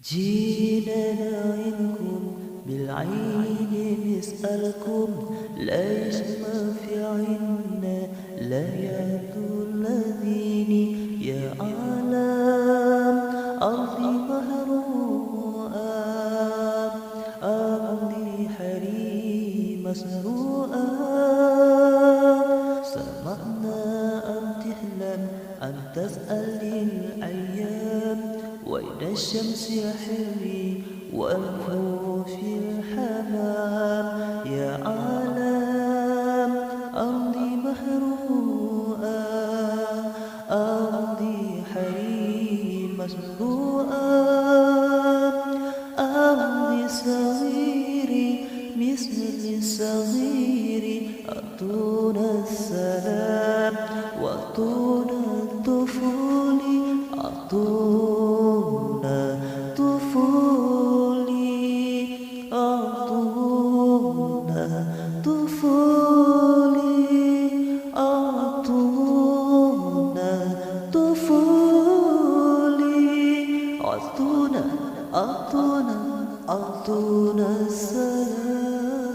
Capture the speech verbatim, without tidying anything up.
جينا نعينكم بالعين نسألكم، ليش ما في عنا الأيادي الذين يا عالم أرضي مهروءة، أرضي حريم مسروقة. سمعنا أن تحلم أن تسأل الأيام وين الشمس يا حلمي والخوف الحمام. يا عالم أرضي محروقة، أرضي حريم مسروقة، أرضي صغيري مثل صغيري. أعطونا السلام وأعطونا الطفولة، أعطونا طفولة، أعطونا طفولة، أعطونا طفولة، أعطونا، أعطونا، أعطونا السلام.